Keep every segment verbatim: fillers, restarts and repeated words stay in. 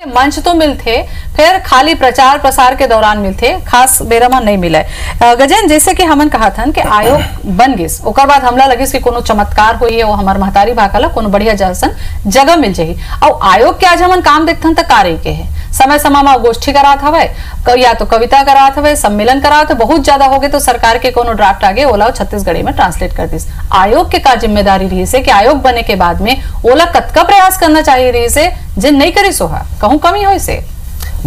मंच तो मिलथे, फेर खाली प्रचार प्रसार के दौरान मिलथे, खास बेरा म नइ मिलय। अ, गजेंद्र, जैसे कि हमन कहत हन कि आयोग बन गिस, ओकर बाद हमला लगिस कि कोनो चमत्कार होही, अउ हमर महतारी भाखा ल कोनो बढ़िया जैसन जगह मिल जाही। अउ आयोग के आज हमन काम देखथन त का रही के हे, समय समय म गोष्ठी करात हवय, क-, या तो कविता करात हवय, सम्मेलन करात हवय, बहुत ज्यादा होगे तो सरकार के कोनो ड्राफ्ट आगे, ओला छत्तीसगढ़ी में ट्रांसलेट कर दिस। आयोग के का जिम्मेदारी रहिस हे कि आयोग बने के बाद में ओला कतका प्रयास करना चाहिए रहिस हे, जे नइ करिस ओहा, कहूँ कमी होइस हे?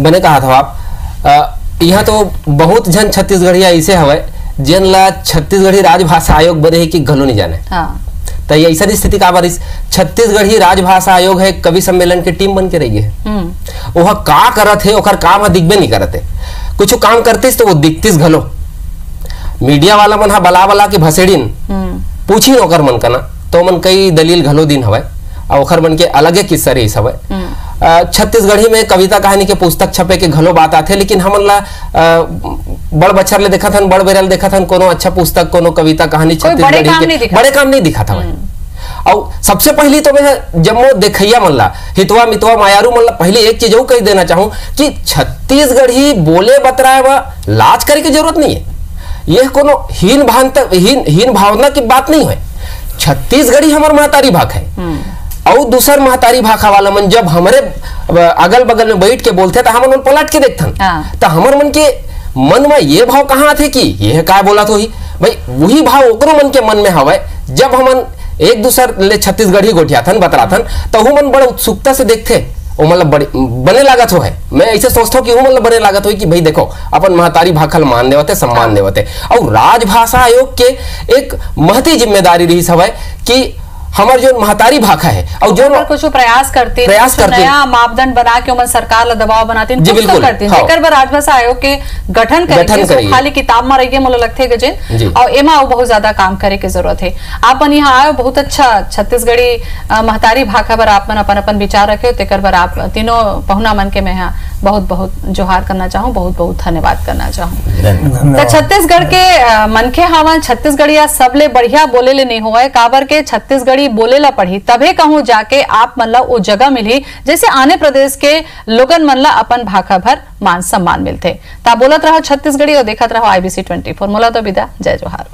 बने कहा था आप। अ, यहाँ तो बहुत झन छत्तीसगढ़िया ऐसे हवय, जेन ला छत्तीसगढ़ी राजभाषा आयोग बने हे कि घलो नहीं जाने। हाँ। त ये ऐसा स्थिति का बारिश, छत्तीसगढ़ी राजभाषा आयोग है, कवि सम्मेलन के टीम बन के रह गए। हम्म। ओह का करत हे, ओकर काम ह दिखबे नहीं करत हे। कुछ काम करतिस तो वो दिखतिस घलो। मीडिया वाला मन ह बला बला के भसेड़िन, हम्म। पूछिन ओकर मन कना, तो मन कई दलील घलो दिन हवय। अउ ओखर मन के अलगे किस्सा रहिस हवय। हम्म। अ, छत्तीसगढ़ी में कविता कहानी के पुस्तक छपे के घलो बात आथे, लेकिन हमन ला, अ, बड़ बछर ले देखत हन, बड़ बेरा ले देखत हन, कोनो अच्छा पुस्तक, कोनो कविता कहानी कोई बड़े छत्तीसगढ़ी काम के नहीं दिखत। बड़े काम नहीं दिखत हवय। हम्म। अउ सबसे पहली तो मैं जम्मो देखइया मन ला, हितवा मितवा मायारू मन ला पहली एक चीज अउ कह देना चाहूँ कि छत्तीसगढ़ी बोले बतराए बर लाज करे के जरूरत नहीं है। यह कोनो हीन भावना, हीन, हीन भावना की बात नहीं है। छत्तीसगढ़ी हमर महतारी भाखा है। हम्म। अउ दूसर महतारी भाखा वाला मन जब हमरे, अ, अगल बगल में बैठ के बोलथे, त हमन मन पलट के देखथन। हाँ। त हमर मन के मन में ये भाव कहाँ आथे कि ये काय बोलत होही? भाई, वही भाव ओकरो मन के मन में हवय। जब हमन एक दूसर ले छत्तीसगढ़ी गोठियाथन, बतराथन, त ओहू मन बड़ उत्सुकता से देखथे। ओ मतलब बड़े, बने लागत हो है। मैं ऐसे सोचता हूँ कि वो मतलब बने लागत हो कि भाई देखो, अपन महतारी भाखा ल मान देवत है, सम्मान हाँ। देवत है। अउ राजभाषा आयोग के एक महती जिम्मेदारी रहिस हवय कि हमर जो महतारी भाखा है, अउ जो ओकर कुछ प्रयास करते, प्रयास कुछ करते। नया मापदंड बना के ओमन सरकार ला दबाव बनाते, जी, कुछ तो बिल्कुल, करते। हाँ। जेकर बर राजभाषा आयोग के गठन करे गठन के, करे। खाली किताब म रहिगे, मोला लगथे गजेंद्र, जी। अउ एमा अउ बहुत ज्यादा काम करे के जरूरत है। आप मन यहाँ आए, बहुत अच्छा छत्तीसगढ़ी, अ, महतारी भाखा बर आप मन अपन अपन विचार रखे, तेकर बर आप तीनों पहुना मन के मैं यहाँ बहुत बहुत जोहार करना चाहूँ, बहुत बहुत धन्यवाद करना चाहूँ। धन्यवाद। त छत्तीसगढ़ के, अ, मनखे हावन, छत्तीसगढ़िया सबले बढ़िया बोले ले नहीं होवय, काबर के छत्तीसगढ़ी बोले ला पड़ही, तभे कहूँ जाके आप मन ला ओ जगह मिलही, जैसे आने प्रदेश के लोगन मन ला अपन भाखा भर मान सम्मान मिलथे। ता बोलत रहो छत्तीसगढ़ी अउ देखत रहो IBC ट्वेंटी फोर। मोला तो विदा, जय जोहार।